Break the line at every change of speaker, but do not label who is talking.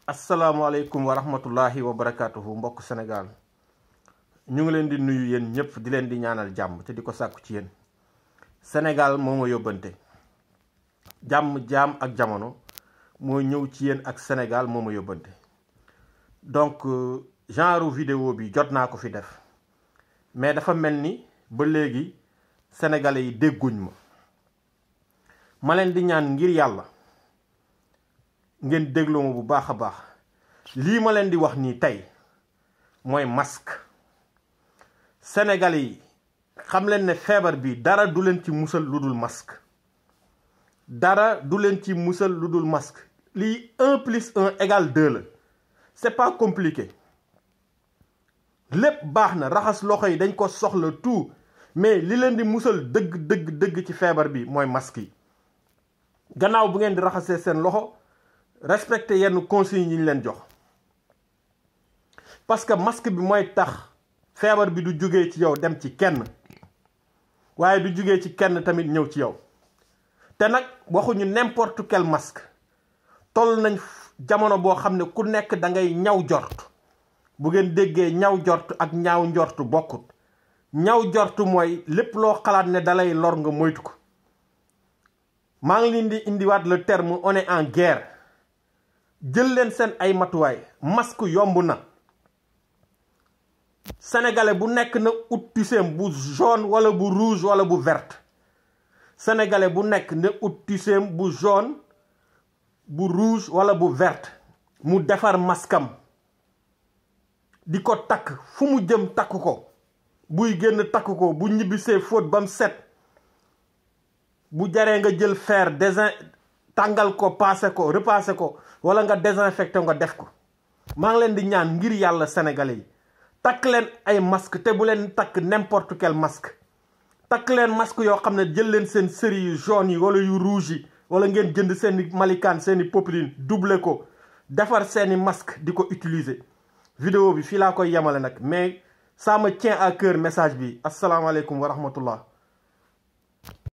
asalaamaaleykum wa rahmatullahi wa barakaatuhu mbokk Sénégal ñu ngi leen di nuyu yéen ñëpp di leen di ñaanal jàmm te di ko sàkku ci yéen. Sénégal moo ma yóbbante jàmm jaam ak jamono moo ñëw ci yéen ak Sénégal moo ma yóbbante donc genre vidéo bi jot naa ko fi def mais dafa mel ni ba léegi sénégalais yi dégguñ ma leen di ñaan ngir yàlla ngeen déglu ma bu baax a baax. lii ma leen di wax nii tey mooy masque sénégalais yi xam leen ne feebar bi dara du leen ci musal lu dul masque dara du leen ci musal lu dul masque lii 1 + 1 = 2 la c'est pas compliqué lépp baax na raxas loxo yi dañ ko soxla tout mais li leen di musal dëgg ci feebar bi mooy masque yi. gannaaw bu ngeen di raxasee seen loxo respecté yenn consignes yi ñu leen jox parce que masque bi mooy tax feebar bi du jógee ci yow dem ci kenn waaye du jógee ci kenn tamit ñëw ci yow te nag waxuñu n'importe quel masque toll nañ jamono boo xam ne ku nekk da ngay ñaw jort bu ngeen déggee ñaw jort ak ñaaw njort bokkut. ñaw jort mooy lépp loo xalaat ne dalay lor nga moytu ko. maa ngi leen di indiwaat le terme on est en guerre jël leen seen ay matuwaay masque yomb na. sénégalais bu nekk na ut tiseem bu jaune wala bu rouge wala bu verte sénégalais bu nekk na ut tiseem bu jaune bu rouge wala bu verte mu defar maskam di ko takk fu mu jëm takk ko buy génn takk ko bu ñibbisee fóot ba mu set bu jaree nga jël fer tàngal ko paase ko repassé ko wala nga désinfecté nga def ko. maa ngi leen di ñaan ngir yàlla sénégalais yi takk leen ay masque te bu leen takk n'importe quel masque takk leen masque yoo xam ne jël leen seen série yu jaune yi wala yu rouge yi wala ngeen jënd seeni malikaan seeni popeline doublé ko defar seeni masque di ko utiliser. vidéo bi fii laa koy yemale nag mais ça me tient à cœur message bi asalaamaaleykum wa rahmatullah.